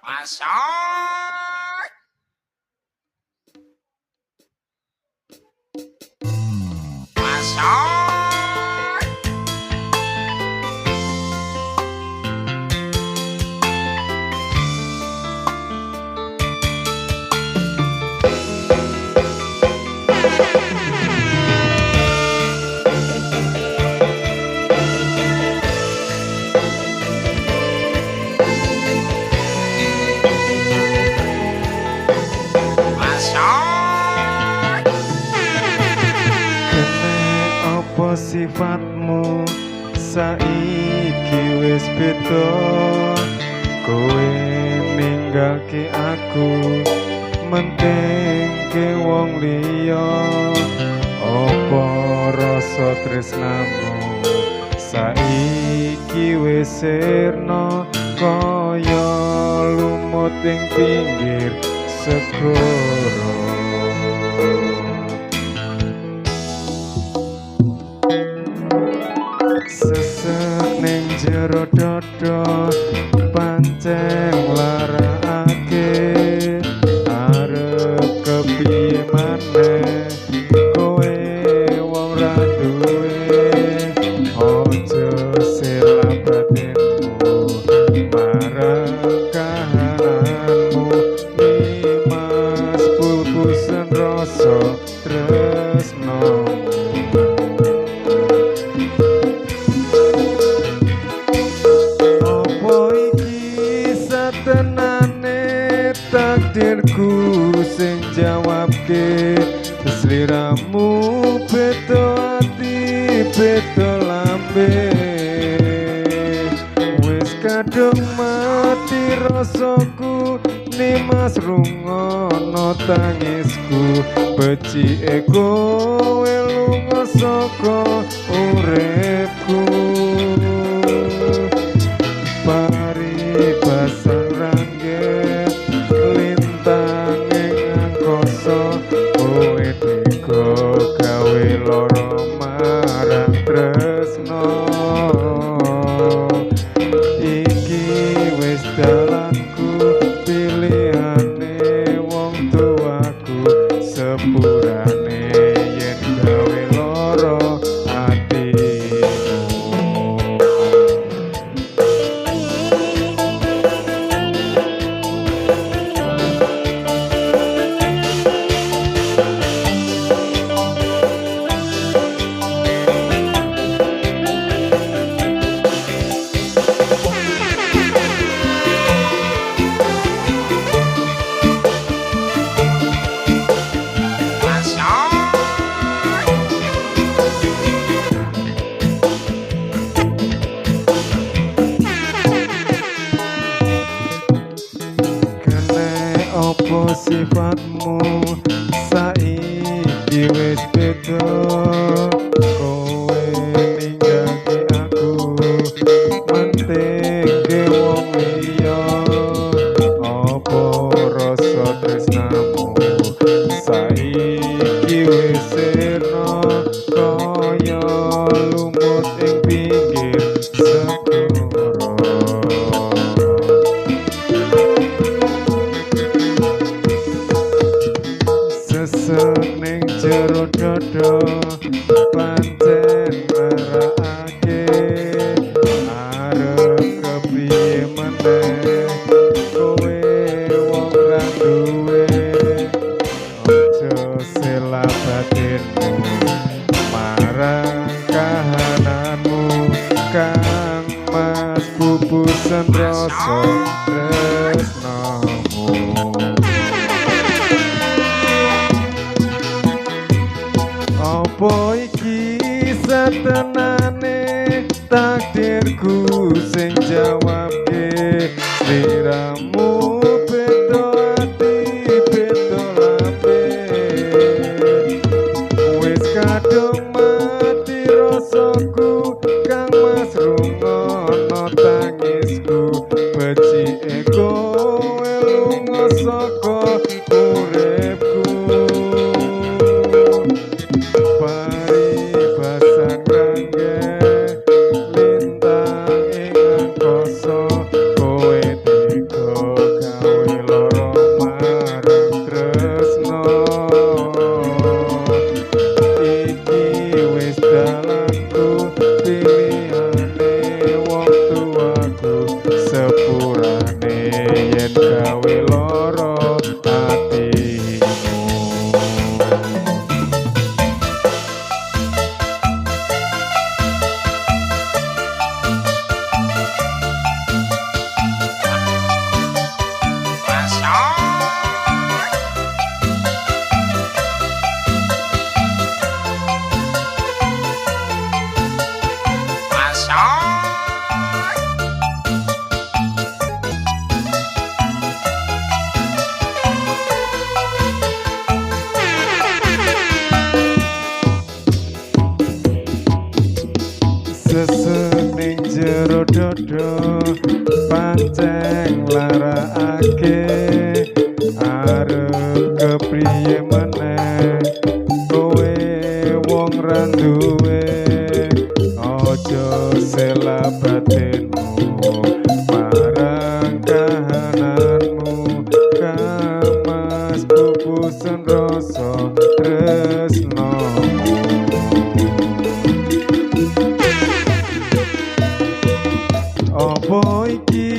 Masak. Masak. Apa sifatmu saiki wis beda, kowe ninggalke aku mentingke wong liya. Apa rasa tresnamu saiki wis sirna kaya lumut ing pinggir segara. Sesek ning jero dada pancen larakake, arep kepiye maneh kowe wong ra duwe. Aja selak batinmu marang kahananmu, nimas pulpusen rasa tresnamu. Tenane takdirku sing jawabke, sliramu beda ati beda lambe. Wis kadung mati rasaku nimas rungono tangisku, becike kowe lunga saka uripku. Paribasan rangge lintang ing angkasa, kowe tega gawe lara marang tresna. Iki wis dalanku pilihane wong tuaku, sepurane yen gawe lara atimu. Apa sifatmu saiki wis beda, kowe ninggalke aku mentingke wong liya. Apa rasa tresnamu saiki wis sirna kaya lumut ing pinggir segara. Sesek ning jero dada pancen marakake, arep kepiye meneh kowe wong ra duwe. Aja selak batinmu marang kahananmu, kang mas pupusen rasa tresnamu. Apa iki setenane takdirku sing jawabke, sliramu beda ati beda lambe. Wis kadung mati rasaku kang mas rungono tangisku, becike kowe lunga saka uripku. Paribasan rangge lintang ing angkasa, kowe tega gawe yo pancen nglarakake. Arep kepriye meneh, kowe wong ra duwe. Aja selak batinmu marang kahananmu, Kang Mas, pupusen rasa tresnomu. Apa iki